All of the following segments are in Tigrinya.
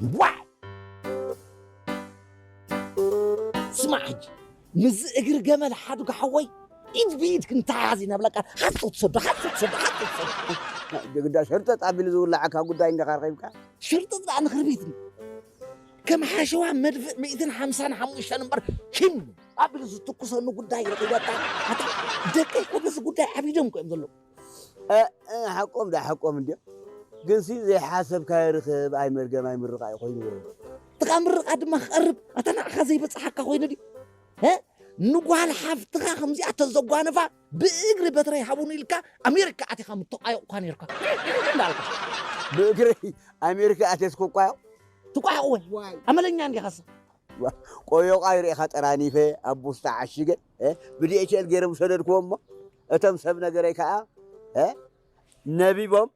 ዋይ! ስማዕ ሕጂ፣ ምስዚ እግሪ ገመል ሓዱጋ ሓወይ፣ ኢድ ብኢድ ክንተሓዝ ኢና ብለካ፣ ሓሶት ሰዶ፣ ሓሶት ሰዶ፣ ሓሶት ሰዶ። ግዳ ሸርጠጥ ኣቢሉ ዝውላዓካ ጉዳይ እንዲኻ ረኺብካ? ሸርጠጥ ደኣ ንኽርቢት። ከም ሓሸዋ መድፍዕ ሚእትን ሓምሳን ሓሙሽተን እምበር፣ ኪም ኣቢሉ ዝትኩሰሉ ጉዳይ ረኺበካ። ኣታ ደቀይ ኮ በዚ ጉዳይ ዓቢዶም እኮ እዮም ዘለዉ። እ፣ እ፣ ሓቆም ዳ ሓቆም እንድዮ። ግንሲ ዘይሓሰብካዮ ርኽብ ኣይመርገም ኣይምርቓ እዩ ኮይኑ። ትኻ ምርቓ ድማ ክቐርብ፣ ኣታ ንዓኻ ዘይበጽሓካ ኮይኑ ድዩ? እ? ንጓል ሓፍትኻ ከምዚኣ ተዘጓነፋ ብእግሪ በትረይ ሃቡኒ ኢልካ ኣሜሪካ ኣቲኻ ምተቋየቑኳ ነይርካ። እንዳልካ። ብእግረይ ኣሜሪካ ኣትየስ ክቋየቕ? ትቋየቕ ወይ? ዋይ። ኣመለኛ እንዲኻስ? ዋ፣ ቆዮቓ ይርእኻ ጠራኒፈ ኣብ ቡስታ ዓሺገ፣ እ፣ ብዲኤችኤል ገይረ ምሰደድክዎ እሞ፣ እቶም ሰብ ነገረይ ከኣ፣ እ፣ ነቢቦም፣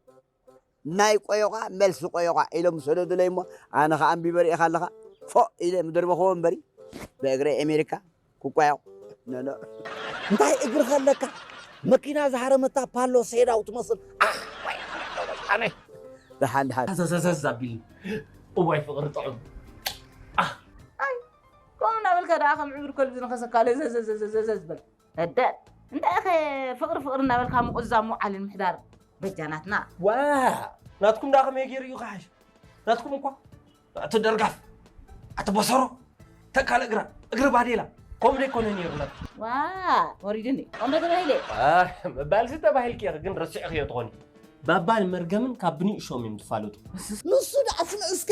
ናይ ቆዮቓ መልሲ ቆዮቓ ኢሎም ምሰደዱለይ እሞ፣ ኣነ ኸኣ ኣንቢበ ርእኻ ኣለኻ፣ ፎእ ኢለ ምደርበኽዎ እምበሪ፣ ብእግረይ ኣሜሪካ ክቋየቕ። ኖ፣ ኖ። እንታይ እግሪ ኸለካ? መኪና ዝሃረመታ ፓሎ ሴዳው ትመስል። ኣህ፣ ወይ፣ ኣነ። ደሓን፣ ደሓን። ዘዘዘዝ ኣቢልኒ። እዋይ ፍቕሪ ጥዑም። ኣህ። ኣይ፣ ከምኡ እናበልካ ደኣ ከም ዕብድ ከልቢ ዝኸሰካለ ዘዘዘዘዘዘ ዝበል። እደ፣ እንታይ ኢኸ ፍቕሪ ፍቕሪ እናበልካ ምቑዛም ምውዓልን ምሕዳር በጃ ናትና። ዋ፣ ናትኩም ደኣ ከመይ ገይሩ እዩ ክሓሽ? ናትኩም እኳ ኣቲ ደርጋፍ፣ ኣቲ በሰሮ፣ ተካል እግራ፣ እግሪ ባዴላ፣ ከምኡ ደይኮነ ነይሩ ናትኩም። ዋ፣ ወሪድኒ። ከምኡ ተባሂለ። ዋ፣ ምባልሲ ተባሂልኪ ኢኺ፣ ግን ረሲዕኽዮ ትኾኒ። ባባን መርገምን ካብ ብንእሾም እዮም ዝፋለጡ። ንሱ ደኣ ስምዕ እስከ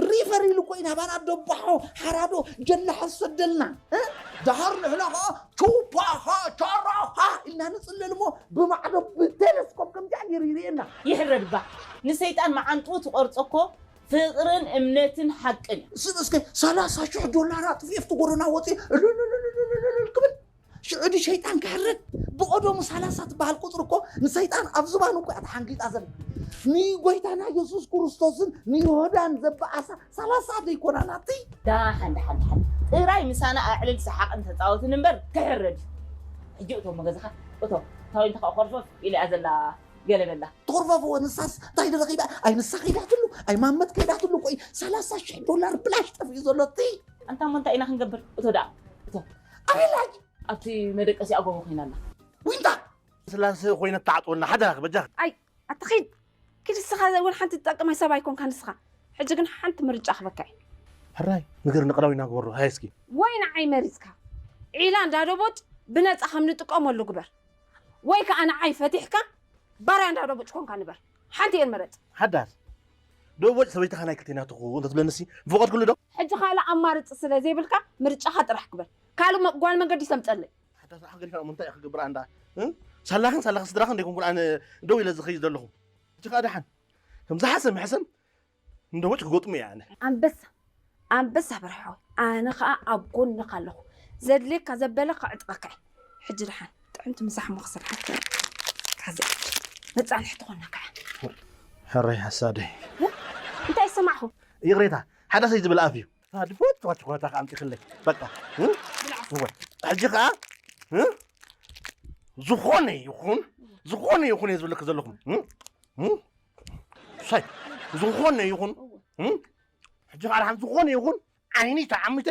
ሪፈር ኢሉ እኮ ኢና ባና ደባሖ ሓራዶ ጀላሐ ዝሰደልና፣ እ? ደሃር ንሕና ኸዓ ቹፓሃ ቻራሃ ኢልና ንጽለል እሞ ብማዕዶ ብቴለስኮፕ ከምዚኣ ገይሩ ይርእየና። ይሕረድ እባ። ንሰይጣን መዓንጥኡ ትቖርጾ እኮ ፍቕርን እምነትን ሓቅን እዩ። ስም እስከ ሰላሳ ሽሕ ዶላር ኣጥፊኤ ኣብቲ ጎደና ወፂ እልልልልልልልል ክብል ሽዑ ድዩ ሸይጣን ክሕረድ? ብቐደሙ ሰላሳ ትበሃል ቁፅሪ እኮ ንሰይጣን ኣብ ዝባኑ እኮ እያ ተሓንጊጣ ዘላ። ንጎይታና የሱስ ክርስቶስን ንይሁዳን ዘበኣሳ ሰላሳ ዘይኮና ናቲ? ዳሓን፣ ዳሓን፣ ዳሓን። ጥራይ ምሳና ኣዕልል ሰሓቕን ተጻወትን እምበር ክሕረድ እዩ። ሕጂ እቶ መገዝኻ፣ እቶ ታዊል ተኸ ኮርፈፍ ኢላ እያ ዘላ ገለ በላ። ትኹርፈፍዎ ንሳስ እንታይ ድረኺባ? ኣይ ንሳ ከይዳትሉ፣ ኣይ ማመት ከይዳትሉ እኮ እዩ ሰላሳ ሽሕ ዶላር ብላሽ ጠፊኡ ዘሎ እቲ። ኣንታ እሞ እንታይ ኢና ክንገብር? እቶ ደኣ፣ እቶ። ኣበይ ኣላ ሕጂ? ኣብቲ መደቀሲኣ ጎቦ ኮይና ኣላ። ዊንታ! ስላሴ ኮይነ ተዓጥወልና ሓዳራኺ በጃኺ። ኣይ፣ ኣታ ኺድ። ኪድ እስኻ እውን ሓንቲ ትጠቅም ሰብ ኣይኮንካ ንስኻ። ሕጂ ግን ሓንቲ ምርጫ ክበካ እየ። ሕራይ፣ ንገርኒ ቀዳዊና ግበሮ፣ ሃይ እስኪ። ወይ ንዓይ መሪጽካ። ዒላ እንዳ ዶቦጭ ብነጻ ከም ንጥቀመሉ ግበር። ወይ ከኣ ንዓይ ፈቲሕካ ባርያ እንዳ ዶቦጭ ኮንካ ንበር። ሓንቲ እየን መረጽ። ሓዳስ፣ ዶቦጭ ሰበይትኻ ናይ ክልቴና ትኹ እንተትብለንሲ፣ ምፈቐድክሉ ዶ? ሕጂ ካልእ ኣማርጺ ስለ ዘይብልካ ምርጫኻ ጥራሕ ግበር። ካልእ መ-፣ ጓል መንገዲ ተምጸለይ። ሓዳስ፣ ንዓኻ ገዲፋ እሞ እንታይ እየ ክገብር ኣንዳ? እ? ሳላኽን ሳላኽን ስድራኽን ደይኮንኩን ኣነ ደው ኢለ ዝኸይድ ዘለኹ። ሕጂ ከኣ ደሓን። ከም ዝሓሰም ሕሰም፣ ንዶቦጭ ክገጥሞ እየ ኣነ። ኣንበሳ፣ ኣንበሳ በርሒ ሓወይ፣ ኣነ ኸኣ ኣብ ጎንኻ ኣለኹ። ዘድልየካ ዘበለ ከዕጥቐካ እየ። ሕጂ ደሓን ጥዕምቲ ምሳሕ እሞ ክሰርሓልካ እየ። ካዚ መጻንሒ ትኾነካ እያ። ሕራይ ሓሳደይ። እ? እንታይ ሰማዕኹ? ይቕሬታ፣ ሓዳሰይ ዝብል ኣፍ እዩ። ኣድቦት ትዋት ትኾነታ ከኣ ኣምጺኽለይ። በቃ። እ? እወ። ሕጂ ከኣ፣ እ? ዝኾነ ይኹን፣ ዝኾነ ይኹን እየ ዝብለኪ ዘለኹም። እ? እ? ሳይ፣ ዝኾነ ይኹን፣ እ? ሕጂ ከኣ ደሓን ዝኾነ ይኹን ዓይኒ ተዓሚተ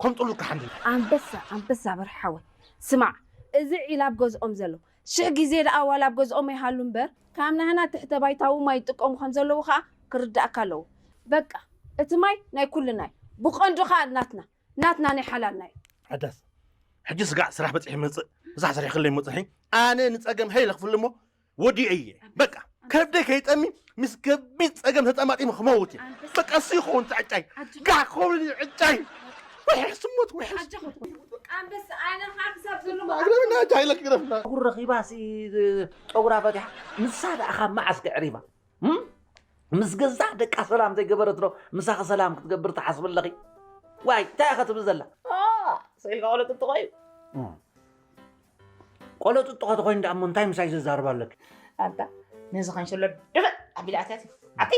ከምጽሉካ ሓንቲ። ኣንበሳ፣ ኣንበሳ በርሒ ሓወይ። ስማዕ፣ እዚ ዒላ ኣብ ገዝኦም ዘሎ፣ ሽሕ ግዜ ደኣ ዋላ ኣብ ገዝኦም ኣይሃሉ እምበር፣ ካብ ናህና ትሕተ ባይታዊ ማይ ይጥቀሙ ከም ዘለዉ ከኣ ክርዳእካ ኣለዎ። በቃ፣ እቲ ማይ ናይ ኩልና እዩ። ብቐንዱ ከኣ ናትና፣ ናትና ናይ ሓላልና እዩ። ሓዳስ፣ ሕጂ ስጋዕ ስራሕ በጺሐ ይመጽእ፣ ምሳሕ ሰሪሕክለይ ይመጽእ። ኣነ ንጸገም ሀይለ ክፍል እሞ ወዲኤ እየ። በቃ፣ ከብደይ ከይጠሚ ምስ ከቢድ ጸገም ተጠማጢሙ ክመውት እየ። በቃ፣ እሱ ይኸውን እቲ ዕጫይ። ኣጆኻ። ጋዕ ክኸውን እዩ ዕጫይ። ውሕስ እሞት፣ ውሕስ። ኣጆኻ ትኹን። ኣንበሳ፣ ኣነ ኸኣ ክሳብ ዘሎ ኣግረብና፣ ጃሂለክ ግረፍና። ጸጉሪ ረኺባ ሲ፣ ጸጉራ ፈቲሓ፣ ንሳ ደኣ ካብ መዓስ ከዕሪባ? እም? ምስ ገዛእ ደቃ ሰላም ዘይገበረት ዶ ምሳኺ ሰላም ክትገብር ትሓስቢ ኣለኺ? ዋይ፣ እንታይ ኢኻ ትብል ዘላ? ኦ፣ ስኢልካ ቆሎ ጥጥቖ እዩ። እም። ቆሎ ጥጥቖ ተኾይኑ ደኣ እሞ እንታይ ምሳይ ዘዛርብ ኣለኪ? ኣንታ፣ ነዚ ኸንሸሎ ድፍእ ኣቢላ ኣትያት። ኣቲ፣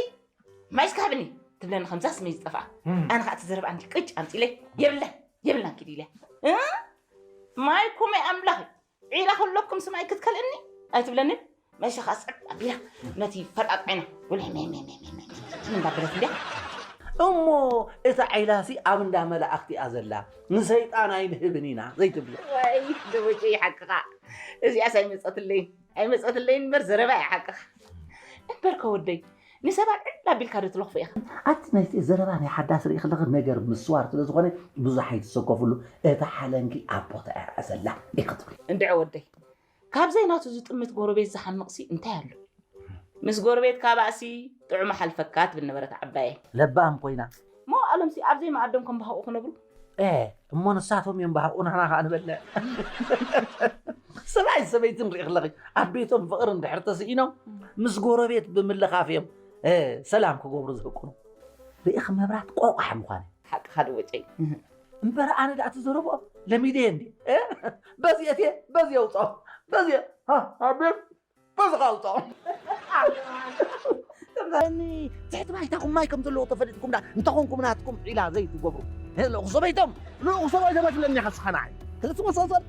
ማይ እስከ ሃብኒ ትብለኒ ከምዛ ስመይ ዝጠፍኣ። እም። ኣነ ኸኣ እቲ ዘረባ ኣንቲ ቅጭ ኣምጺለይ፣ የብለን፣ የብልናን ኪድ ኢለ። እ? ማይ ኩመይ ኣምላኽ። ዒላ ከለኩም ስማይ ክትከልእኒ ኣይትብለንን? መሸኻ ጽብ ኣቢላ ነቲ ፈጣጥ ዓይና ጉልሕ ሜ፣ ሜ፣ ሜ እንዳበለት እንድያ። እሞ እታ ዒላሲ ኣብ እንዳ መላእኽቲ እያ ዘላ፣ ንሰይጣን ኣይንህብን ኢና ዘይትብሉ። ወይ ደቦጨይ ሓቅኻ። እዚኣስ ኣይመፀትለይን ኣይመፀትለይን እምበር ዘረባ እያ ሓቅኻ። እምበር ከወደይ ንሰባት ዕል ኣቢልካ ዶ ትለኽፎ ኢኻ? ኣቲ ናይቲ ዘረባ ናይ ሓዳስ ርኢ ከለኺ ነገር ምስዋር ስለ ዝኾነ ብዙሕ ኣይትሰከፍሉ። እቲ ሓለንጊ ኣብ ቦታ እያ ዘላ ኢኺ ትብሊ። እንድዒ ወደይ ካብዘይ ናቱ ዝጥምት ጎረቤት ዝሓምቕሲ እንታይ ኣሎ? ምስ ጎረቤትካ ባእሲ ጥዑም ሓልፈካ ትብል ነበረት ዓባየ። ለባም ኮይና መዋእሎምሲ ኣብዘይ መኣዶም ከም ብሃኡ ክነብሩ። ኤ እሞ ንሳቶም እዮም ብሃኡ ንሕና ከዓ ንበልዕ። ሰብኣይ ሰበይትን ርኢ ክለኺ ኣብ ቤቶም ፍቕሪ እንድሕር ተስኢኖም ምስ ጎረቤት ብምልኻፍ እዮም ሰላም ክገብሩ ዝህቅኑ። ርኢኺ መብራት ቆቋሕ ምዃነ። ሓቅኻ ድወጨይ። እምበር ኣነ ደኣ ትዘረብኦ ለሚደየ እንዲ በዚየ እትየ በዚየ ውፅኦ በዚየ ኣቤት በዚ ቃውጦ። ትሕቲ ባይታኹም ማይ ከም ዘለዎ ተፈሊጥኩም ዳ እንተኾንኩም ናትኩም ዒላ ዘይትገብሩ። ልእኹ ሰበይቶም ልእኹ ሰበይቶም ኣይትብለኒ ኢኻ ስኻ ንዓይ። ክልተ መሰል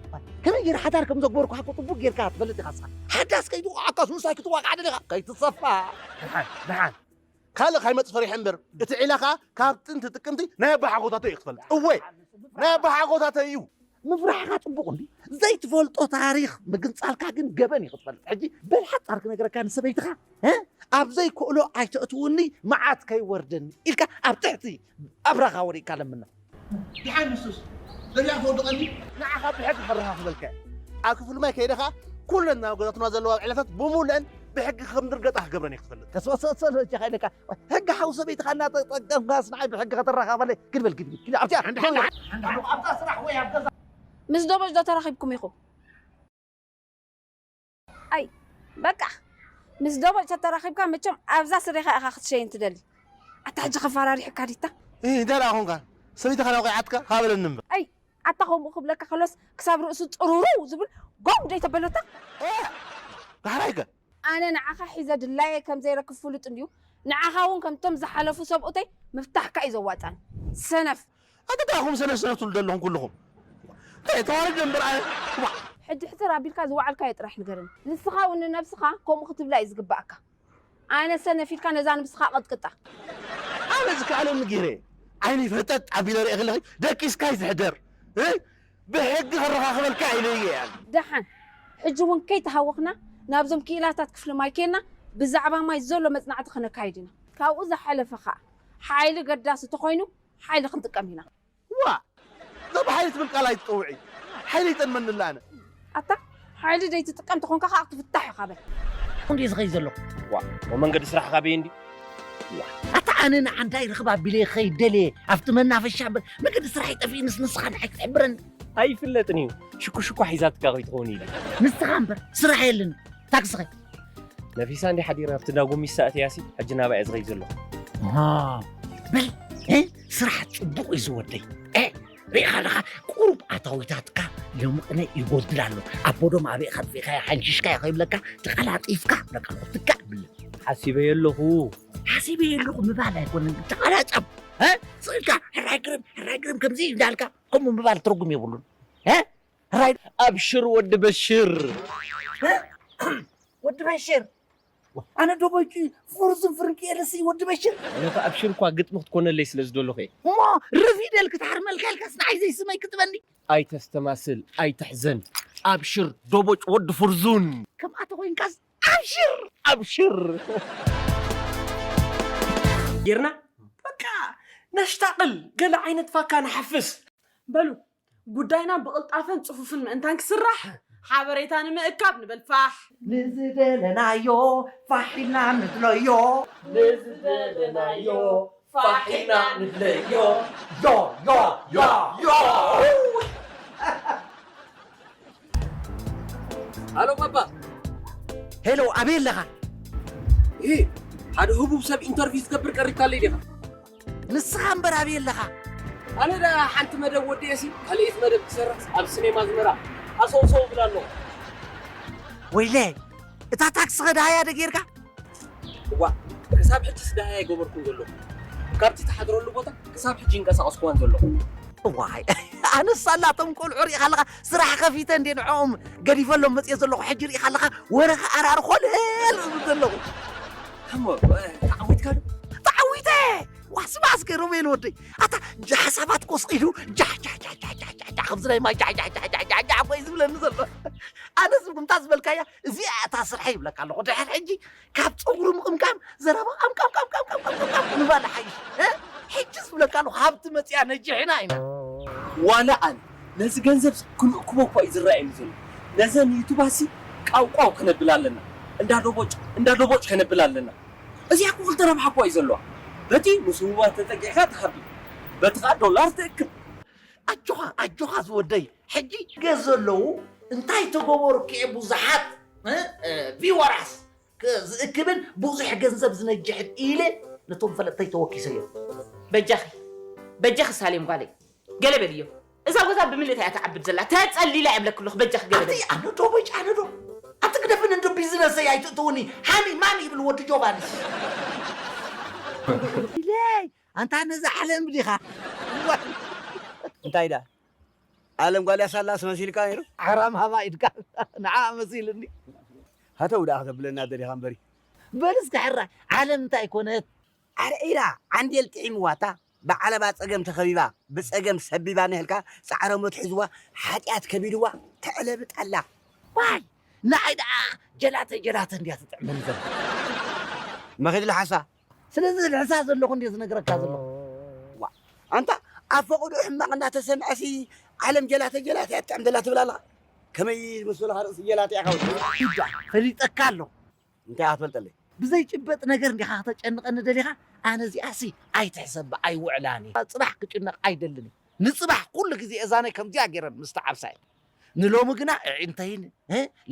ከመይ ገይረ ሓዳር ከም ዘግበርኩ ሓኮ ጥቡቅ ጌርካ ትፈልጥ ኢኻ ስኻ። ሓዳስ ከይትወቃዓካስ ምሳይ ክትዋቃዕ ደሊኻ ከይትሰፋ። ደሓን ደሓን ካልእ ካይመጽእ ፈሪሐ እምበር እቲ ዒላ ከኣ ካብ ጥንቲ ጥቅምቲ ናይ ኣባሓጎታተይ እዩ ክትፈልጥ። እወ ናይ ኣባሓጎታተይ እዩ። ምፍራሕኻ ጽቡቕ እንድዩ፣ ዘይትፈልጦ ታሪኽ ምግንጻልካ ግን ገበን እዩ ክትፈልጥ። ሕጂ በል ሓጻር ክነግረካ ንሰበይትኻ ኣብ ዘይክእሎ ኣይተእትውኒ መዓት ከይወርደኒ ኢልካ ኣብ ትሕቲ ኣብራኻ ወዲቕካ ለምና። ድሓን ንሱስ ገሊኣ ተወድቐኒ። ንዓኻ ብሕጊ ከረኻኽበልካ እየ። ኣብ ክፍሊ ማይ ከይደ ኸኣ ኩለን ናብ ገዛትና ዘለዋ ዒላታት ብምሉአን ብሕጊ ከም ዝርገጣ ክገብረን እየ ክትፈልጥ። ተስፋ ሰሰ ሎጃኻ ኢለካ ሕጊ ሓው ሰበይትኻ እናተጠቀምካስ ንዓይ ብሕጊ ከተራኻኽበለይ ግድበል ግድበል ግድበል ኣብቲኣ ሓንዳ ሓንዳ ሓንዳ ኣብታ ስራሕ ወይ ኣብ ገዛ ምስ ደቦጭ ዶ ተራኺብኩም ኢኹም? ኣይ በቃ ምስ ደቦጭ ተተራኺብካ መቸም ኣብዛ ስሬኻ ኢኻ ክትሸይን ትደሊ። ኣታ ሕጂ ከፈራሪሕካ ዲታ? እንታይ ደኣ ኾንካ? ሰበይትኻ ናውቂዓትካ? ሃበለኒ እምበር። ኣይ ኣታ ከምኡ ክብለካ ከሎስ ክሳብ ርእሱ ጥሩሩ ዝብል ጎም ደይ ተበለታ? ዳሕራይከ? ኣነ ንዓኻ ሒዘ ድላየ ከም ዘይረክብ ፍሉጥ እንድዩ። ንዓኻ እውን ከምቶም ዝሓለፉ ሰብኡተይ ምፍታሕካ እዩ ዘዋጻኒ። ሰነፍ። ኣታ እንታይ ኢኹም ሰነፍ ሰነፍ ትብሉ ዘለኹም ኩልኹም? እንታይ ተዋርድ እምበር ኣነ። ዋእ። ሕጂ ሕትር ኣቢልካ ዝወዓልካዮ ጥራሕ ንገረኒ። ንስኻ እውን ንነብስኻ ከምኡ ክትብላ እዩ ዝግበኣካ። ኣነ ሰነፍ ኢልካ ነዛ ነብስኻ ቀጥቅጣ። ኣነ ዝከኣለኒ ገይረ ዓይነይ ፈጠጥ ኣቢለ ርእየ ከለኺ ደቂስካ ይትሕደር። እ? ብሕጊ ክረኻኽበልካ ኢለ እየ። ደሓን ሕጂ እውን ከይተሃወኽና ናብዞም ክኢላታት ክፍሊ ማይ ኬድና ብዛዕባ ማይ ዘሎ መጽናዕቲ ክነካይድ ኢና። ካብኡ ዝሓለፈ ኸኣ ሓይሊ ገዳሲ ተኾይኑ ሓይሊ ክንጥቀም ኢና። ዋእ! እዛ ብሓይሊ ትብል ቃል ኣይትጸውዒ። ሓይሊ ይጠልመኒ ኣነ። ኣታ ሓይሊ ደይትጥቀም ተኾንካ ከዓ ክትፍታሕ ኢኻ በል። እንዲ ዝኸይ ዘለኹ። ዋእ! ወመንገዲ ስራሕ ካበይ እንዲ? ኣታ ኣነ ንዓንዳይ ርኽብ ኣቢለ ይኸይድ ደልየ ኣብቲ መናፈሻ እምበር መገዲ ስራሕ ይጠፍእንስ ንስኻ ንዓይ ክትሕብረኒ። ኣይፍለጥን እዩ። ሽኩሽኳ ሒዛትካ ከይትኸውን ኢለ። ንስኻ እምበር ስራሕ የለን። ታክስኸ? ነፊሳ እንዲ ሓዲራ ኣብቲ እንዳ ጎሚስታ ኣትያሲ ሕጂ ናባይ እየ ዝኸይድ ዘለኹ። በል ስራሕ ፅቡቕ እዩ ዝወደይ። ርኢኻ ኣለኻ ቁሩብ ኣታዊታትካ ሎምቕነ ይጎድል ኣሎ። ኣቦዶም ኣበይ ከጥፊእካዮ ሓንሺሽካዮ ከይብለካ ተቐላጢፍካ በቃ ክትካእ ብለ። ሓሲበዮ ኣለኹ። ሓሲበዮ ኣለኹ ምባል ኣይኮነን ተቐላጠፍ። ስኢልካ ሕራይ ግርም ሕራይ ግርም ከምዚ እንዳልካ ከምኡ ምባል ትርጉም የብሉን። ሕራይ ኣብሽር ወዲ በሽር። ወዲ በሽር ኣነ ዶ በቂ ፍርዙን ፍርንቂ የለሲ ወዲ በሽር። ኣነ ከ ኣብሽር እኳ ግጥሚ ክትኮነለይ ስለ ዝደለኹ እየ። እሞ ር ፊደል ክትሓርመልካ ኢልካስ ንዓይ ዘይስመይ ክትበኒ። ኣይተስተማስል ኣይትሕዘን ኣብሽር ዶቦጭ ወዲ ፍርዙን። ከምኣ ተኾይንካስ ኣብሽር ኣብሽር። ጌርና በቃ ነሽታቕል ገለ ዓይነት ፋካ ንሓፍስ። በሉ ጉዳይና ብቕልጣፈን ጽፉፍን ምእንታን ክስራሕ ሓበሬታ ንምእካብ ንበል ፋሕ። ንዝደለናዮ ፋሕ ኢልና ንድለዮ። ንዝደለናዮ ፋሕ ኢልና ንድለዮ። ዮ ዮ ዮ ዮ። ሃሎ ባባ። ሄሎ፣ ኣበይ ኣለኻ? እ፣ ሓደ ህቡብ ሰብ ኢንተርቪው ክትገብር ቀሪብካለይ ዲኻ? ንስኻ እምበር ኣበይ ኣለኻ? ኣነ ደኣ ሓንቲ መደብ ወዲኤሲ ካልኣይቲ መደብ ክሰርሕ ኣብ ስኔማ ኣዝመራ ሃሰውሰው እብል ኣለኹ። ወይለ፣ እታ ታክሲ ከ ደሃያ ዶ ጌርካ? እዋእ፣ ክሳብ ሕጂስ ደሃያ ኣይገበርኩን ዘለኹ። ካብቲ ትሓድረሉ ቦታ ክሳብ ሕጂ ኣይንቀሳቐስኩዋን ዘለኹ። እዋይ፣ ኣነስ ኣላቶም ቆልዑ ሪኢኻ ኣለኻ፣ ስራሕ ከፊተ እንድየ ንዕኦም ገዲፈሎም መፅየ ዘለኹ። ሕጂ ሪኢኻ ኣለኻ፣ ወረ ክኣራርኾ ልል ዝብል ዘለኹ። እሞ፣ ተዓዊትካ ዶ? ተዓዊተ! ዋ፣ ስማስ ገይሮም የለ ወደይ ኣታ ሓሳባት ኮስቂዱ ጃሕ ጃሕ ጃሕ ጃሕ ጃሕ ጃሕ ጃሕ ከምዚ ናይ ማይ ጃሕ ጃሕ ጃሕ ጃሕ ጃሕ ጃሕ ኮይ ዝብለኒ ዘሎ ኣነስ ምታ ዝበልካያ እዚኣ እታ ስርሐ ይብለካ ኣለኹ ድሕር ሕጂ ካብ ፀጉሪ ምቕምቃም ዘረባ ቃምቃምቃምቃምቃምቃምቃም ምባል ሓይሽ ሕጂ ዝብለካ ኣለኹ ሃብቲ መፅያ ነጅሕና ኢና ዋላ ኣነ ነዚ ገንዘብ ክንእክቦ እኳ እዩ ዝረኣየኒ ዘሎ ነዘን ዩቱባሲ ቃውቃው ከነብል ኣለና እንዳዶቦጭ እንዳዶቦጭ ከነብል ኣለና እዚኣ እኮ ክልተ ረብሓ እኮ እዩ ዘለዋ። በቲ ምስ ህቡባት ተጠቂዕካ ትሃቢ፣ በቲ ከዓ ዶላር ትእክብ። ኣጆኻ ኣጆኻ ዝወደይ ሕጂ ገ ዘለዉ እንታይ ተገበሩ ክኤ ብዙሓት ቪወራስ ዝእክብን ብዙሕ ገንዘብ ዝነጅሕን ኢለ ነቶም ፈለጥተይ ተወኪሰዮም። በጃኺ በጃኺ ሳሌም ጓለይ ገለ በልዮ እዛ ጎዛ ብምልእታ እያ ትዓብድ ዘላ ተጸሊላ እያ ብለኪ ኣለኹ በጃኺ ገለ በልዮ። ኣነ ዶ በጃ ኣነ ዶ ኣቲ ግደፍኒ እንዶ ቢዝነሰይ ኣይትእትውኒ ሃኒ ማን ይብል ወዲ ጆባኒ። ኢለይ ኣንታ ነዛ ዓለም ዲኻ እንታይ ዳ ዓለም ጓል ያሳላስ መሲልካ ነይሩ ዓራም ሃባ ኢድካ ንዓ መሲልኒ ሃተው ደኣ ክተብለና ደሊኻ እምበሪ በል እስከ ሕራይ ዓለም እንታይ ኮነት ኣረ ኢላ ዓንዴል ጥዒምዋ እታ ብዓለባ ጸገም ተኸቢባ ብጸገም ሰቢባ ንህልካ ጻዕረ ሞት ሒዝዋ ሓጢኣት ከቢድዋ ተዕለብጥ ኣላ ዋይ ንዓይ ደኣ ጀላተ ጀላተ እንድያ ትጥዕመኒ ዘላ መኺድ ልሓሳ ስለዚ ልሕሳ ዘለኹ እንድየ ዝነግረካ ዘለኹ ዋ ኣንታ ኣብ ፈቕዱ ሕማቕ እናተሰምዐሲ ዓለም ጀላተ ጀላተ እያ ትጥዕም ዘላ ትብል ኣላ ከመይ ዝመስለኻ ርእሲ ጀላተ እያ ካብ ኢዳ ፈሊጠካ ኣለኹ እንታይ ክትፈልጠለይ? ብዘይጭበጥ ነገር እንዲኻ ክተጨንቐኒ ደሊኻ? ኣነ እዚኣሲ ኣይትሕሰባ ኣይውዕላን እየ። ጽባሕ ክጭነቕ ኣይደልን እየ። ንጽባሕ ኩሉ ግዜ እዛነይ ከምዚኣ ገይረ ምስ ተዓብሳ እየ። ንሎሚ ግና ኣዒንተይን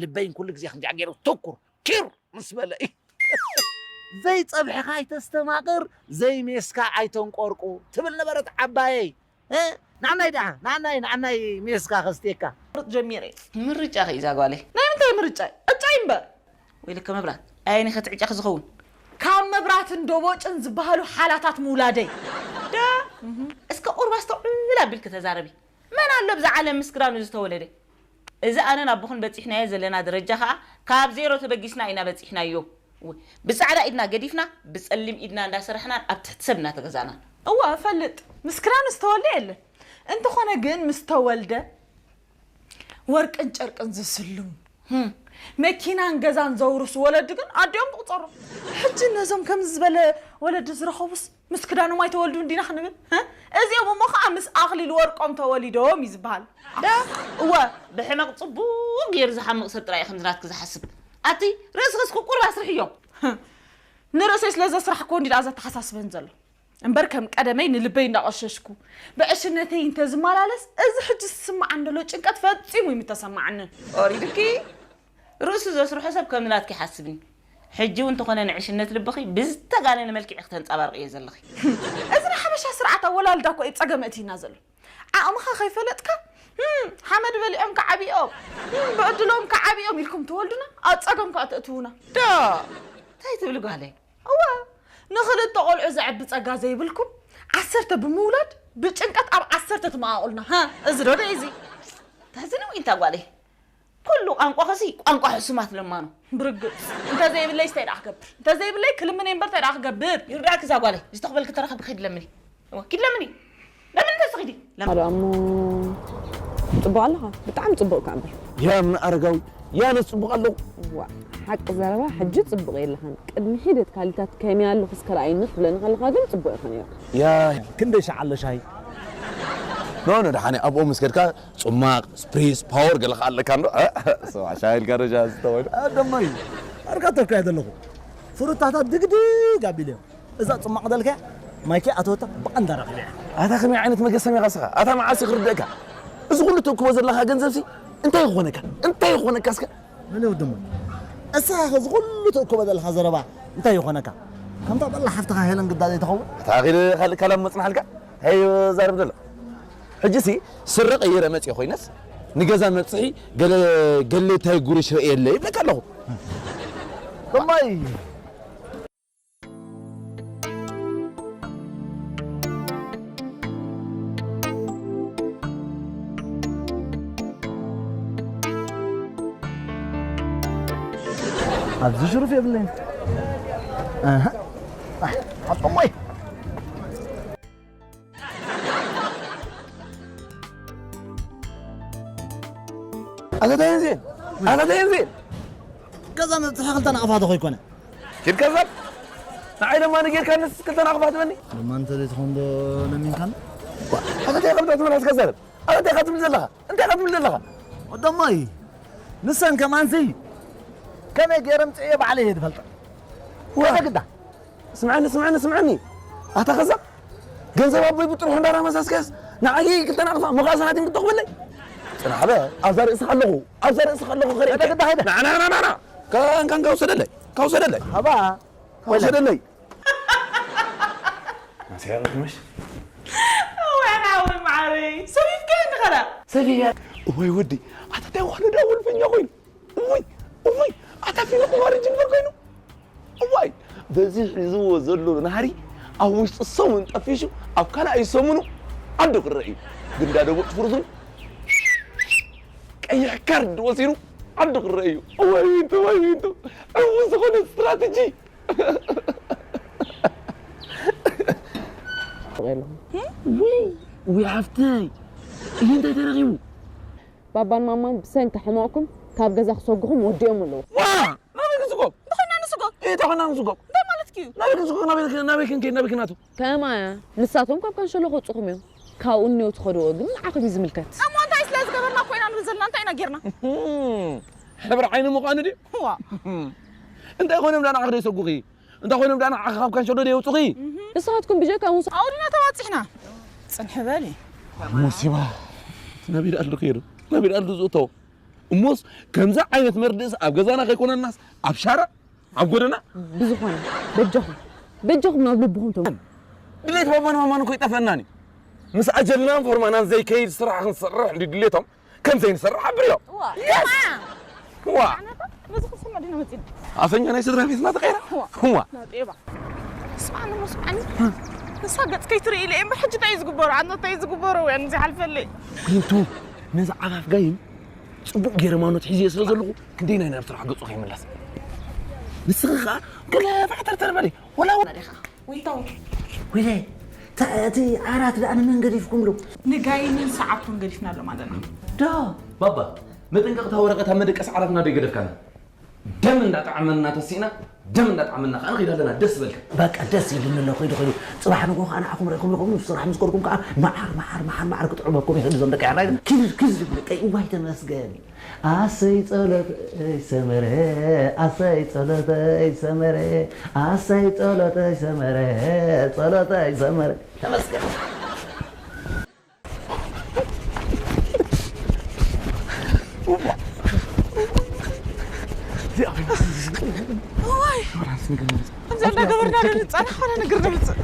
ልበይን ኩሉ ግዜ ከምዚኣ ገይረ ትኩር ኪር ምስ በለ እዩ። ዘይጸብሕኻ ኣይተስተማቕር፣ ዘይሜስካ ኣይተንቆርቁ ትብል ነበረት ዓባየይ። እ ንዓናይ ደኣ ንዓናይ ንዓናይ ሜስካ ከስትየካ። ምርጥ ጀሚረ ምርጫ ኸ እዛ ጓለይ ናይ ምንታይ ምርጫ እዩ? ዕጫ እዩ እምበር። ወይልከ መብራት ኣየኒ ኸ ትዕጨኺ ዝኸውን? ካብ መብራትን ደቦጭን ዝበሃሉ ሓላታት ምውላደይ። ዳ እስከ ቁርብ ኣስተውዕል ኣቢልኪ ተዛረቢ። መን ኣሎ ኣብዛ ዓለም ምስ ክዳኑ ዝተወለደ? እዚ ኣነን ኣቦኽን በጺሕናዮ ዘለና ደረጃ ኸኣ ካብ ዜሮ ተበጊስና ኢና በጺሕናዮ። እወ፣ ብጻዕዳ ኢድና ገዲፍና ብጸሊም ኢድና እንዳሰራሕናን ኣብ ትሕቲ ሰብ እናተገዛእናን። እወ እፈልጥ፣ ምስ ክዳኑ ዝተወልደ የለን። እንተኾነ ግን ምስ ተወልደ ወርቅን ጨርቅን ዝስልሙ፣ ህም፣ መኪናን ገዛን ዘውርሱ ወለዲ ግን ኣዲኦም ትቑጸሩ። ሕጂ ነዞም ከምዚ ዝበለ ወለዲ ዝረኸቡስ ምስ ክዳኖም ኣይተወልዱን ዲና ክንብል? እዚኦም እሞ ኸዓ ምስ ኣኽሊል ወርቆም ተወሊዶም እዩ ዝበሃል። ዳ እወ ብሕመቕ ጽቡቕ ገይሩ ዝሓምቕ ሰብ ጥራይ እዩ ከምዚ ናትኪ ዝሓስብ። ኣቲ ርእስኽስ ክቁርብ ኣስርሕዮ። ንርእሰይ ስለ ዘስራሕክዎ እንዲ ደኣ ዘተሓሳስበን ዘሎ። እምበር ከም ቀደመይ ንልበይ እንዳቐሸሽኩ ብዕሽነተይ እንተዝመላለስ እዚ ሕጂ ዝስምዓኒ ዘሎ ጭንቀት ፈጺሙ ኣይምተሰምዓንን። ኦሪድኪ ርእሱ ዘስርሖ ሰብ ከም ናትኪ ይሓስብን እዩ። ሕጂ እውን እንተኾነ ንዕሽነት ልብኺ ብዝተጋነነ መልክዕ ኢኺ ተንጸባርቕዮ ዘለኺ። እዚ ናይ ሓበሻ ስርዓት ኣወላልዳ እኮ እዩ ጸገም ኣእትዩና ዘሎ። ዓቕምኻ ከይፈለጥካ ህም ሓመድ በሊዖም ክዓብዩ እዮም ህም ብዕድሎም ክዓብዩ እዮም ኢልኩም ትወልዱና ኣብ ጸገም ከኣ ተእትዉና። ዶ እንታይ ትብሊ ጓለይ? እወ ንኽልተ ቆልዑ ዘዕቢ ጸጋ ዘይብልኩም ዓሰርተ ብምውላድ ብጭንቀት ኣብ ዓሰርተ ትመቓቕሉና ሃ እዚ ዶ ደይ እዚ። ተሕዝኒ ዊንታ ጓለይ። ኩሉ ቋንቋኺሲ ቋንቋ ሕሱማት ለማኖ። ብርግጽ እንተዘይብለይስ ታይ ደኣ ክገብር እንተዘይብለይ ክልምን እየ እምበር ታይ ደኣ ክገብር። ይርዳእኪ እዛ ጓለይ ዝተቕበልኪ ተረኺብኪ ኪዲ ለምኒ። እወ ኪዲ ለምኒ። ለምኒ እንተ ስኺዲ። ለምኒ። ኣዶ ኣሞ ጽቡቕ ኣለኻ ብጣዕሚ ጽቡቕ እካ እምበር። ያ እምነ ኣረጋዊ ያነ ጽቡቕ ኣለኹ። እዋ ሓቂ ዘረባ ሕጂ ጽቡቕ የለኻን። ቅድሚ ሒደት ካሊታት ከመይ ኣለኹስ ከረኣየኒ ክትብለኒ ከለኻ ግን ጽቡቕ ኢኻ ነይርካ። ያይ ክንደይ ሻዕ ኣለ ሻሂ። ኖ ኖ ደሓነ ኣብኡ ምስ ከድካ ጹማቕ፣ ስፕሪስ፣ ፓወር ገለ ከኣ ኣለካ እንዶ። ስማዕ ሻሂ ኢልካ ዶ ሻሂ ዝስተ ኮይኑ። ኣደማይ ኣርካ ተርካዮ ዘለኹ ፍሩታታት ድግድግ ኣቢለዮም። እዛ ጽማቕ ደልከያ ማይከይ ኣተወታ ብቐንዳ ረኺበያ። ኣታ ከመይ ዓይነት መገሰም ኢኻ ስኻ? ኣታ መዓስ እዩ ክርደእካ? እዚ ኩሉ ትእክቦ ዘለኻ ገንዘብሲ እንታይ ይኾነካ? እንታይ ይኾነካ እስከ? መን ወድሞ? እሳ እዚ ኩሉ ትእክቦ ዘለኻ ዘረባ እንታይ ይኾነካ? ከምታ በላ ሓፍትኻ ሄለን ግዳ ዘይትኸውን? ኣታ ኺድ ካልእ ካላም መጽናሕልካ? እንታይ ዛርብ ዘሎ? ሕጂሲ ስረ ቀይረ መጽእ ኮይነስ ንገዛ መብጽሒ ገለ ገለ እንታይ ጉርሽ ርእየለ ይብለካ ኣለኹ። እማይ ኣብዚ ሽሩፍ የብለይን። ኣሃ። ኣይ፣ ኣጾሞይ። ኣታ ተየንዜን ኣታ ተየንዜን ገዛ መብፅሒ ክልተ ናቕፋ ዶ ኮይኮነ? ኪድ ከዛብ ንዓይ ድማ ንጌርካ ንስ ክልተ ናቕፋ ትበኒ። ድማ እንተ ዘይትኾን ዶ ለሚንካን? ኣታ እንታይ ከምታ ትመላስ ከዛብ ኣታ እንታይ ትብል ዘለኻ እንታይ ትብል ዘለኻ? ወደሞይ ንሰን ከማንሲ ከመይ ገይረ ምፅእዮ ባዕለ እየ ዝፈልጠ። ወደ ግዳ ስምዐኒ ስምዐኒ ስምዐኒ ኣታ ከዛብ ገንዘብ ኣቦይ ብጥርሑ እንዳራመሰስከስ ንዓይ ክልተ ናቕፋ መቓሰናትን ክትቕብለይ? ፅናሕ በ ኣብዛ ርእስኻ ኣለኹ ኣብዛ ርእስኻ ኣለኹ ከርእየካ። ንዓናናናና ካንካን ካውሰደለይ ካውሰደለይ ሃባ ካውሰደለይ። ኣስያቕትምሽ ወይናዊ ማዕረይ ሰቢብካ እንድኸላ ሰቢብያ። ወይ ወዲ ኣታ እንታይ ዋህዶ ዳ ወልፈኛ ኮይኑ እውይ እውይ ኣታ ፊልም ቁማር ይጅምር ኮይኑ እዋይ በዚ ሒዝዎ ዘሎ ናህሪ ኣብ ውሽጢ ሰሙን ጠፊሹ ኣብ ካልኣይ ሰሙኑ ዓዱ ክረአ እዩ። ግን ዳደቦ ጥፍርቱን ቀይሕ ካርድ ወሲኑ ዓዱ ክረአ እዩ። እዋይ ዊንቱ እዋይ ዊንቱ ዕዉር ዝኾነ ስትራተጂ። ውይ ውይ ሓፍተይ እዩ እንታይ ተረኺቡ? ባባን ማማን ብሰንኪ ሕመቕኩም ካብ ገዛ ክሰጉኹም ወዲኦም ኣለዉ። ዋ ናበይ ክስጎም? እንተኾይና ንስጎም። እንተኾይና ንስጎም። እንታይ ማለት እዩ? ናበይ ክንስጎም? ናበይ ክንከይድ? ናበይ ክንከይድ? ናቱ? ከማያ ንሳቶም ካብ ካንሸሎ ክወፅኹም እዮም። ካብኡ እኒኦ ትኸድዎ ግን ንዓኹም እዩ ዝምልከት። እሞ እንታይ ስለ ዝገበርና እኮ ኢና ንብል ዘለና እንታይ ኢና ጌርና? ሕብሪ ዓይኒ ምዃኑ ድዩ? ዋ እንታይ ኮይኖም ዳና ዓኽ ደይሰጉኺ? እንታይ ኮይኖም ዳና ዓኽ ካብ ካንሸሎ ደየውፅኺ? ንስኻትኩም ብጀካ ሙሳ ኣውዲና ተባፂሕና። ፅንሒ በሊ። ሙሲባ ናቢድ ኣሉ ከይሩ ናቢድ ኣሉ ዝእተው እሞስ ከምዚ ዓይነት መርድእስ ኣብ ገዛና ከይኮነናስ ኣብ ሻራ ኣብ ጎደና ብዝኾነ በጃኹም በጃኹም ናብ ልብኹም ተው ድሌት ባባን ማማን እኮ ይጠፈናኒ ምስ ኣጀልናን ፎርማናን ዘይከይድ ስራሕ ክንሰርሕ እንዲ ድሌቶም ከም ዘይንሰርሕ ኣብርዮም ዋ ነዚ ክሰማ ዲና መፂና ኣፈኛ ናይ ስድራ ቤትና ተቀይራ ዋ ስማዕኒ ሞ ስማዕኒ ንሳ ገፅ ከይትርኢ ኢለ እምበር ሕጂ እንታይ እዩ ዝግበሩ ኣነ እንታይ እዩ ዝግበሩ እያ ንዚ ሓልፈለይ ዊንቱ ነዚ ዓፋፍ ጋይም ፅቡቕ ገይረ ማኖት ሒዝዮ ስለ ዘለኹ ክንደይ ናይ ናብ ስራሕ ገፁ ከይምለስ ንስኺ ከዓ ገለ ፋሕተርተር በሊ ወላ ዲኻ ዊንታው ዊለ እቲ ዓራት ደኣ ንመን ገዲፍኩምሉ ንጋይምን ሰዓብቱን ገዲፍናሎም ኣለና ዶ ባባ መጠንቀቕታ ወረቐት ኣብ መደቀሲ ዓራትና ዶ ይገደፍካና ደም እንዳጣዕመና ተሲእና ደም እንዳጣዕመና ከዓ ንኸይድ ኣለና ደስ በልካ በቃ ደስ ይብልኒ ኣሎ ከይዱ ከይዱ ፅባሕ ንጎ ከዓ ንዓኹም ርኢኹም ኢኹም ስራሕ ምስ ከድኩም ከዓ መዓር መዓር መዓር መዓር ክጥዕመኩም ይኽእል እዞም ደቂ ዓራይ ክዝር ክዝር ይብሉ ቀይ እዋይ ተመስገን ኣሰይ ጸሎተይ ሰመረ ኣሰይ ጸሎተይ ሰመረ ኣሰይ ጸሎተይ ሰመረ ጸሎተይ ሰመረ ተመስገን እዋይ ከምዚ እንዳገበርና ንፃና ሓደ ነገር ነምፅእ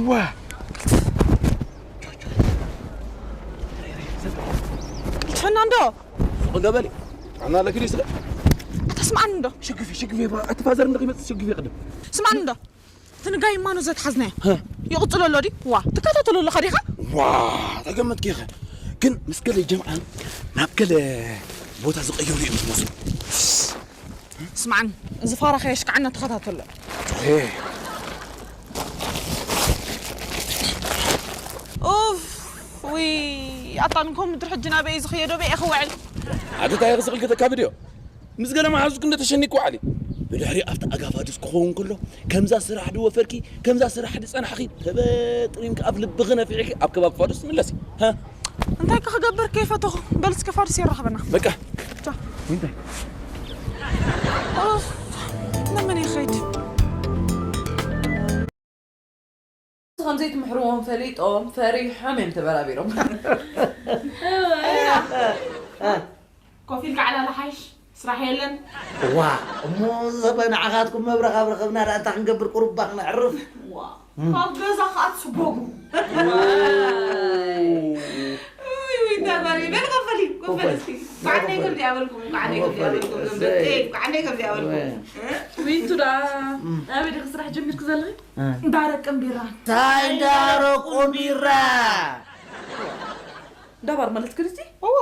ዋ ትሕና እንዶ ገበሊ ኣና ኣለኪ ስለ ኣታ ስምዓኒ እንዶ ሽግፊ ሽግፊ ኣቲ ፋዘር እንዶ ይመጽእ ሽግፊ ቅድም ስምዓኒ እንዶ ትንጋይ ማኑ ዘትሓዝናዮ ይቕጽሎ ኣሎ ድዩ ዋ ትከታተሎ ኣለኻ ዲኻ ዋ ተገመትኪ ኢኸ ግን ምስ ገለ ጀምዓን ናብ ገለ ቦታ ዝቐየሩ እዮም ዝመስሉ ስምዓኒ እዚ ፋራ ከየሽክዓና ተኸታተሎ ኡፍ ውይ ኣታ ንኮም ምድሪ ሕጂ ናበይ እዩ ዝኸየዶ በይ ክውዕል ኣደታይ ክስቕልኪ ተካብድዮ ምስ ገለ መሓዙ ክንደ ተሸኒኩ ዓሊ ብድሕሪ ኣብቲ ኣጋፋዱስ ክኸውን ከሎ ከምዛ ስራሕ ድወፈርኪ ከምዛ ስራሕ ድጸናሕኺ ተበጥሪምኪ ኣብ ልብኺ ነፊሕኪ ኣብ ከባቢ ፋዱስ ትምለሲ እንታይ ክገብር ከይፈተኹ በል እስከ ፋዱስ የራኽበና በቃ እንታይ ነመን ይኸይድ ከምዘይትምሕርዎም ፈሊጦም ፈሪሖም እዮም ተበራቢሮም ኮፍ ኢልካ ዕላል ሓይሽ ስራሕ የለን ዋ እሞ ዘበ ንዓኻትኩም መብረኽ ኣብ ረኸብና ደኣ እንታይ ክንገብር ቁሩባ ክነዕርፍ ዋ ካብ ገዛ ከዓ ትስጎጉ ተበሪ በል ከፈሊ ከፈሊ እስኪ ጓዓነይ ከምዚ ያበልኩም ጓዓነይ ከምዚ ያበልኩም ደቂ ጓዓነይ ከምዚ ያበልኩም ዊንቱ ዳ ኣበይ ዲኺ ስራሕ ጀሚርኪ ዘለኺ እንዳረቅን ቢራን እንታይ እንዳረቁን ቢራ ዳባር ማለት ክልቲ እዋ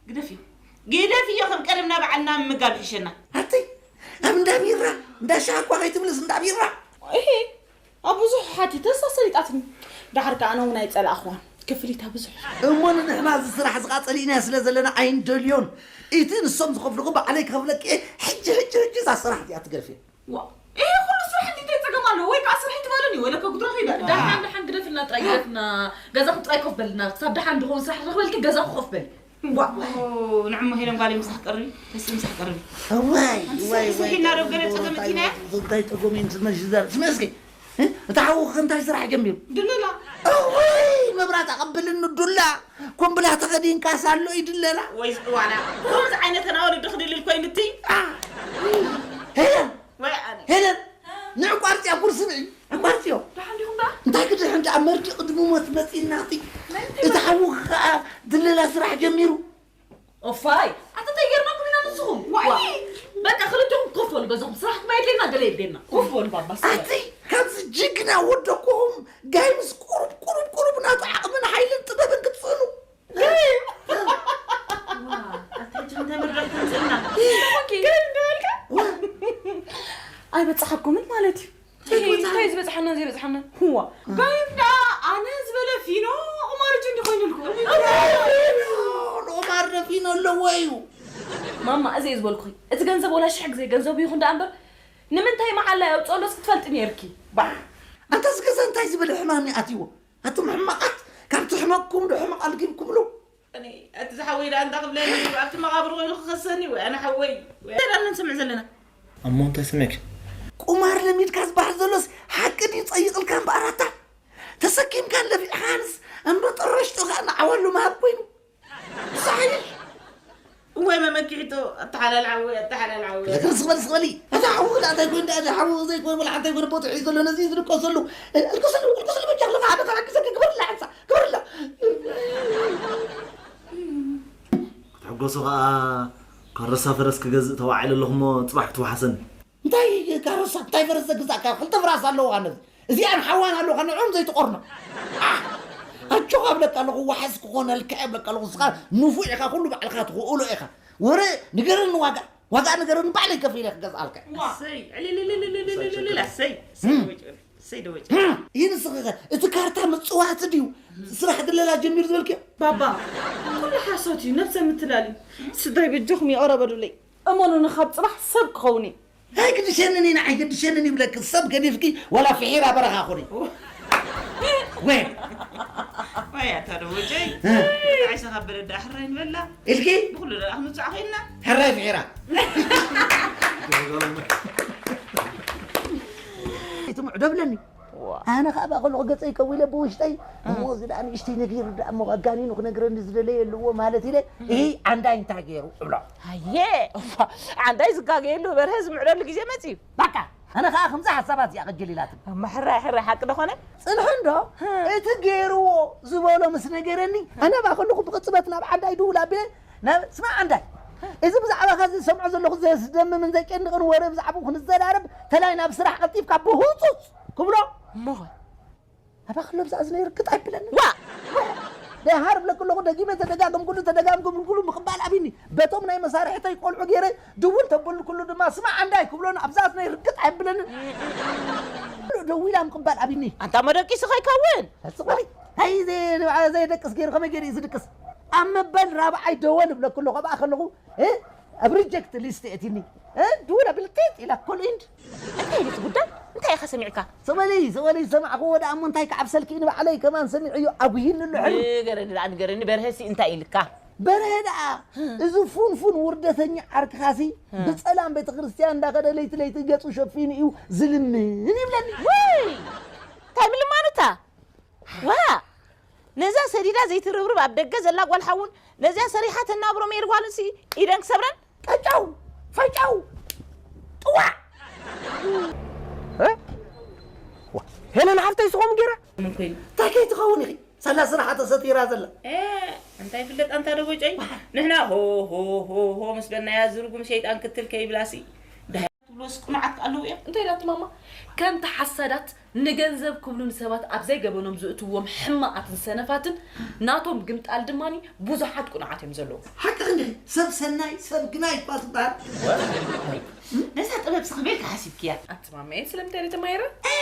ግደፍዮ ግደፍዮ ከም ቀደምና በዓልና ምምጋብ ይሕሸና ኣቲ ኣብ እንዳ ቢራ እንዳ ሻሃ እኳ ከይትብልስ እንዳ ቢራ ኣብ ብዙሕ ሓቲተስ ኣሰሊጣትኒ። ደሓር ከኣ ኣነ እውን ኣይጸላእኽዋን። ክፍሊታ ብዙሕ እዩ። እሞ ንሕና እዚ ስራሕ እዚ ቃጸሊእናዮ ስለ ዘለና ኣይንደልዮን። እቲ ንሶም ዝኸፍልኹ ባዕለይ ክኸፍለኪ እየ። ሕጂ፣ ሕጂ፣ ሕጂ እዛ ስራሕ እዚኣ ትገርፍዮ። ዋ፣ ይሄ ኩሉ ስራሕ እንዴት ጸገም ኣለዎ? ወይ ከኣ ስራሕ ትበሉኒ፣ ወይ ለከ ጉድሮ ከይዳ። ደሓን፣ ደሓን ግደፍልና፣ ጥራይ ግደፍና። ገዛኹም ጥራይ ኮፍ በልና። ክሳብ ደሓን ድኸውን ስራሕ ረኽበልኪ፣ ገዛኹ ኮፍ በል። ዋ። ኦ፣ ንዕሞ ሄለን ጓለይ ምሳሕ ቀርቢ፣ ተስኢ ምሳሕ ቀርቢ። ዋይ፣ ኣንቲ ዋይ፣ ስራሕ ዋይ፣ ስሒና ዶ ገለ ጸገም እንታይ፣ እቲና? እንታይ ጸገም እዩ ዝመሽ ዘር-፣ ስምዒ እስኪ። እ? እታ ሓውኺ እንታይ ስራሕ ጀሚሩ? ድለላ። እውይ፣ መብራት ኣቐብልኒ ዱላ። ኮምብላ ተኸዲንካስ ኣሎ እዩ ድለላ። ወይ ዋላ። ከምዚ ዓይነት ኣዋልድ ክድልል ኮይኑ እቲ። ኣ። ሄለን፣ ወይ ኣነ። ሄለን፣ ንዕቋርጽያ ኩርሲ ንዒ። ዕቋርጽዮ። ደሓን ዲኹም ደኣ? እንታይ ክድሕን ደኣ መርዲ ቅድሚ ሞት መጺእና እቲ። መን እቲ እታ ሓውኺ ከኣ ድለላ ስራሕ ጀሚሩ። ኦፋይ፣ ኣታ እንታይ ጌርናኩም ኢና ንስኹም? ዋይ! ዋ! በቃ ክልቴኹም ኮፍ በሉ ገዛኹም። ስራሕ ክማ የድልየና ገለ የድልየና። ኮፍ በሉ ባባ፣ ስራሕ። ኣቲ ካብዚ ጅግና ወደኩኹም ጋይ ምስ ቁሩብ፣ ቁሩብ፣ ቁሩብ ናቱ ዓቕምን ሓይልን ጥበብን ክትስእኑ። ዋ፣ ኣታ ሕጂ እንታይ መድረኽ ተምጽእልና? ኦኬ። ገለ እንዳበልካ? ዋ! ኣይበጻሓኩምን ማለት እዩ። እንታይ እንታይ ዝበጽሓና ዘይበጽሓና? ህዋ። ጋይም ደኣ ኣነ ዝበለ ፊኖ ቁማር እጁ እንዲ ኮይኑልኩ። ፊኖ፣ ንቁማር ዶ ፊኖ ኣለዎ እዩ? ማማ፣ እዚ እየ ዝበልኩኺ። እቲ ገንዘብ ወላ ሽሕ ግዜ ገንዘቡ ይኹን ደኣ እምበር፣ ንምንታይ መዓላ የውጽኦሎስ ክትፈልጢ ነይርኪ። ባዕ! ኣንታ እዚ ገዛ እንታይ ዝበለ ሕማም እዩ ኣትይዎ? ኣቱም ሕማቓት፣ ካብቲ ሕመቕኩም ዶ ሕመቕ ኣልጊብኩምሉ? እኔ፣ እቲ ዝሓወይ ደኣ እንዳ ክብለኒ፣ ኣብቲ መቓብር ኮይኑ ክኸሰኒ ወይ ኣነ ሓወይ፣ ወይ እንታይ ደኣ ንሰምዕ ዘለና? እሞ እንታይ ሰሚዕኪ? ቁማር ለሚድካ ዝበሃል ዘሎስ ሓቂ ድዩ ጸይቕልካ እምበኣር ኣታ? ተሰኪምካን ለፊዕካንስ እምበ ጥረሽቶ ከኣ ንዓዋሉ ምሃብ ኮይኑ። ብሳሕይሽ! እዋይ መመኪሒቶ፣ ኣተሓላል ሓወይ፣ ኣተሓላል ሓወይ። ስቕ በል፣ ስቕ በሊ። ኣታ ሓዊ ደኣ እንታይ ኮይኑ ደኣ፣ ሓዊ ዘይኮነ ወላ ሓንቲ ኣይኮነ ቦትኡ ሒዙ ዘሎ ነዚ ዝድቀሰሉ። ኣልቅስሉ፣ ኣልቅስሉ በጃ ኣለኻ፣ ሓደ ካብ ሓቂ ዘኪ ግበርላ ሓንሳ፣ ግበርላ። ክትሕጎሱ ኸኣ ካረሳ ፈረስ ክገዝእ ተዋዒለ ኣለኹ እሞ ጽባሕ ክትወሓሰኒ። እንታይ ካረሳ፣ እንታይ ፈረስ ዘግዛእካ? ክልተ ፍራስ ኣለዎ ነዚ። እዚኣን ሓዋን ኣለዎ፣ ንዕኦም ዘይትቆርኖ። ኣህ! ኣጆኻ እብለካ ኣለኹ፣ ዋሕስ ክኾነልካ እየ እብለካ ኣለኹ። ንስኻ ንፉዕ ኢኻ፣ ኩሉ ባዕልኻ ትኽእሎ ኢኻ። ወረ ንገረኒ ዋጋ፣ ዋጋ ንገረኒ፣ ባዕለይ ከፊለ ክገዝኣልካ። እሰይ፣ ዕልልልልልልልልል፣ እሰይ፣ እሰይ፣ እም። ደወጭ፣ እሰይ፣ ደወጭ። እም። ይህ ንስኺ ኸ፣ እቲ ካርታ ምጽዋት ድዩ? ስራሕ ድለላ ጀሚሩ ዝበልክዮ? ባባ፣ ኩሉ ሓሶት እዩ፣ ነብሰ ምትላል እዩ። ስድራይ በጃኹም ይቕረ በሉለይ። እመኑኒ፣ ካብ ጽባሕ ሰብ ክኸውን እየ። ኣይግድሸንን ኢና፣ ኣይግድሸንን ይብለኪ። ሰብ ገዲፍኪ፣ ዋላ ፍሒራ በረኻ ኹኒ። ወይ። ወይ ኣታ ደወጨይ፣ እ። ንዓይሰኻ በለ ደኣ ሕራይ ንበላ። ኢልኪ? ብኹሉ ደኣ ክንውጻዕ ኸይንና። ሕራይ ፍሒራ። እቲ ምዕዶ ብለኒ። ዋ። ኣነ ኸኣ ብኣኸሉ ገጸይ ከዊለ ብውሽጠይ፣ እሞ እዚ ደኣ ንእሽተይ ነጊሩ ደኣ እሞ ኣጋኒኑ ክነግረኒ ዝደለየ ኣለዎ ማለት ኢለ፣ እህ፣ ዓንዳይ እንታይ ገይሩ እብሎ። ኣየ፣ እፋ፣ ዓንዳይ ዝጋገየሉ በርሀ ዝምዕደሉ ግዜ መጺኡ። በቃ፣ ኣነ ኸኣ ከምዛ ሓሳባት እዚኣ ቅጅል ኢላትኒ። እማ ሕራይ፣ ሕራይ ሓቂ ዶ ኾነ? ጽንሑ እንዶ፣ ህ። እቲ ገይርዎ ዝበሎ ምስ ነገረኒ፣ ኣነ ብኣኸለኹ ብቕጽበት ናብ ዓንዳይ ድውል ኣቢለ፣ ናብ፣ ስማዕ ዓንዳይ፣ እዚ ብዛዕባኻ ዝሰምዖ ዘለኹ ዘስደምምን ዘጨንቕን ወረ ብዛዕባኡ ክንዘራረብ፣ ተላይ ናብ ስራሕ ቀልጢፍካ ብህጹጽ ክብሎ። እሞ ኸ? ኣባኸሎ ብዛ እዝነይ ርግጥ ኣይብለኒ። ዋ! ደሃር ብለኪ ኣለኹ፣ ደጊመ ተደጋገምኩሉ፣ ተደጋገምኩሉ ምቕባል ኣብይኒ። በቶም ናይ መሳርሕተይ ቆልዑ ገይረ ድውል ተበልኩሉ ድማ፣ ስማዕ ዓንዳይ ክብሎን ኣብዛ እዝነይ ርግጥ ኣይብለንን። ደዊላ ምቕባል ኣብይኒ። ኣንታ መደቂሱ ከይከውን። ስቕ በሊ። ኣይ፣ ዘይ-፣ ዘየደቅስ ገይሩ ከመይ ገይሩ እዩ ዝድቅስ? ኣብ መበል ራብዓይ ደወል እብለኪ ኣለኹ፣ ኣብኣ ከለኹ፣ እ? ኣብ ሪጀክት ሊስት የእቲኒ። እ? ድውል ኣቢለ ጢጥ ኢላ ኮል ኢንድ። እንታይ ኢሉ እቲ ጉዳይ? እንታይ ኢኻ ሰሚዕካ? ስቕ በሊ፣ ስቕ በሊ፣ ዝሰማዕክዎ ደኣ እሞ እንታይ ክዓብሰልኪ ንባዕለይ ከማን ሰሚዐዮ ኣጉሂኒ ኣሎ ሕልሚ። ንገረኒ ደኣ፣ ንገረኒ፣ በርሀሲ እንታይ ኢልካ? በርሀ ደኣ፣ ህ። እዚ ፉንፉን ውርደተኛ ዓርክኻሲ፣ ህ። ብጸላም ቤተ ክርስቲያን እንዳኸደ ለይቲ ለይቲ ገጹ ሸፊኑ እዩ ዝልምን ይብለኒ። ውይ! እንታይ ምልማኑታ? ዋ! ነዛ ሰዲዳ ዘይትርብርብ ኣብ ደገ ዘላ ጓል ሓውን ነዚኣ ሰሪሓ ተናብሮ ሜሪ ጓሉሲ ኢደን ክሰብረን? ቀጫው! ፈጫው! ጥዋዕ! እ? ዋ! ሄለን ሓፍተይ ስኹም ገይራ? ምን ኮይኑ? እንታይ ከይትኸውን ኢኺ? ሳላ ስራሓ ተሰቲራ ዘላ። እ፣ እንታይ ፍለጥ ኣንታ ደቦጨይ? ንሕና ሆ፣ ሆ፣ ሆ፣ ሆ ምስ በልናያ ዝርጉም ሸይጣን ክትል ከይብላሲ። ትብሎስ ቅኑዓት ኣለዉ እዮም። እንታይ ኢላትም ማማ? ከምቲ ሓሳዳት ንገንዘብ ክብሉ ንሰባት ኣብ ዘይገበኖም ዝእትውዎም ሕማቓትን ሰነፋትን ናቶም ግምጣል ድማኒ ብዙሓት ቅኑዓት እዮም ዘለዉ። ሓቅኺ እንዲኺ፣ ሰብ ሰናይ ሰብ ግናይ እኳ ዝበሃል። ነዛ ጥበብ ስኺ በልኪ ሓሲብክያ? ኣቲ ማመየ ስለምንታይ ኢለ ተማሂረ? እ፣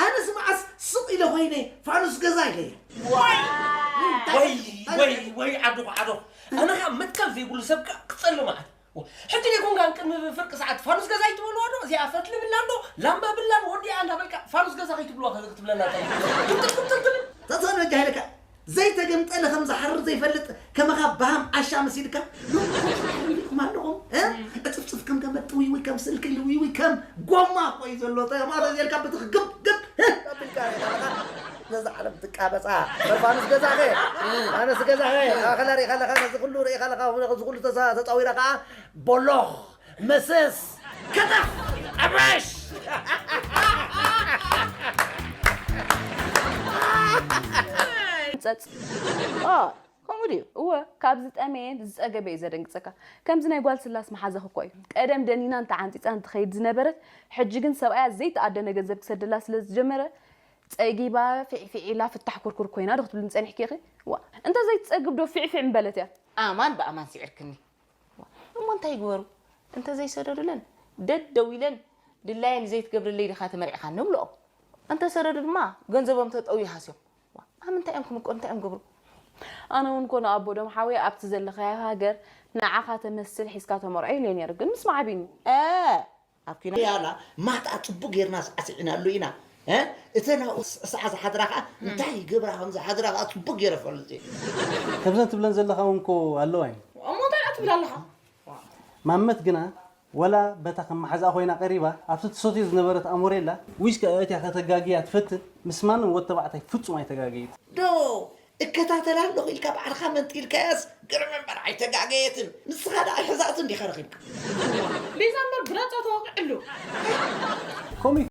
ኣነስ መዓስ ስቕ ኢለ ኮይነ ፋኑስ ገዛ ኢለየ። ወይ ወይ ወይ ዓድኹ ዓድኹ ኣነ ከዓ መትከል ዘይብሉ ሰብ ከዓ ክፀሉ ማለት ሕጂ ደይኮንካ ቅድሚ ፍርቂ ሰዓት ፋኑስ ገዛ ይትበልዋ ዶ እዚኣ ፈትሊ ብላ ዶ ላምባ ብላ ዶ ወዲኣ እንዳበልካ ፋኑስ ገዛ ከይትብልዋ ከዚ ክትብለና ትብል ግምጥል ግምጥል ትብል ተሰነ ጃይለካ ዘይተገምጠለ ከም ዝሓርር ዘይፈልጥ ከመኻ ባሃም ዓሻ መሲልካ ሎምኩም ኣለኹም እፅፍፅፍ ከም ገመድ ጥውይውይ ከም ስልኪ ልውይውይ ከም ጎማ ኮይ ዘሎ ተማረ ዜልካ ብትኽ ግብ ግብ ኣቢልካ ነዛ ዓለም ትቃበፃ መፋንስ ገዛኸ ኣነስ ገዛኸ ኣኸላ ሪኢኻ ኣለኻ ነዚ ኩሉ ሪኢኻ ኣለኻ ነዚ ኩሉ ተፃዊራ ከዓ ቦሎኽ ምስስ ከተፍ ኣባሽ ጸጽ ከምኡ ድዩ እወ ካብ ዝጠመየን ዝጸገበ እዩ ዘደንግጸካ ከምዚ ናይ ጓል ስላስ መሓዘኽ እኮ እዩ ቀደም ደኒና እንተዓንጺጻ እንትኸይድ ዝነበረት ሕጂ ግን ሰብኣያ ዘይተኣደነ ገንዘብ ክሰደላ ስለ ዝጀመረ ጸጊባ ፊዕፊዕ ኢላ ፍታሕ ኩርኩር ኮይና ዶ ክትብልኒ ጸኒሕኪ ኢኺ ዋ እንተ ዘይትጸግብ ዶ ፊዕፊዕ ምበለት እያ ኣማን ብኣማን ስዒርክኒ እሞ እንታይ ይግበሩ እንተዘይሰደዱለን ደደው ኢለን ድላየን ዘይትገብርለይ ዲኻ ተመርዒኻኒ እብልኦም እንተሰደዱ ድማ ገንዘቦም ተጠውዩ ሃስዮም ኣብ ምንታይ እዮም ክምቀሉ እንታይ እዮም ገብሩ ኣነ እውን ኮነ ኣቦ ዶም ሓወይ ኣብቲ ዘለኻዮ ሃገር ንዓኻ ተመስል ሒዝካ ተመርዖ ኢለ ነይሩ ግን ምስ ማዕቢኒ ኣብ ኪኖ ያላ ማታ ጽቡቅ ጌርና ሳዕሲዕናሉ ኢና እተን ኣብኡ ስዕስዓ ዝሓድራ ከዓ እንታይ ይገብራ ከም ዝሓድራ ከዓ ፅቡቅ ገይረ ፈልጥ እየ ከምዘን ትብለን ዘለኻ እውን ኮ ኣለዋ እዩ እሞ እንታይ ደኣ ትብል ኣለኻ ማመት ግና ወላ በታ ከም መሓዛኣ ኮይና ቀሪባ ኣብቲ ትሰትዮ ዝነበረት ኣሞሬላ ዊስኪ ኣእትያ ከተጋግያ ትፈትን ምስ ማንም ወድ ተባዕታይ ፍጹም ኣይተጋገየትን ዶ እከታተላ ኣለኹ ኢልካ ባዕልኻ መንጢልካያስ ግርም እምበር ኣይተጋገየትን ንስኻ ደኣ ኣይሕዛእትን ዲኻ ረኺብካ ቤዛ እምበር ብረጾ ተወቂዕሉ ከምኡ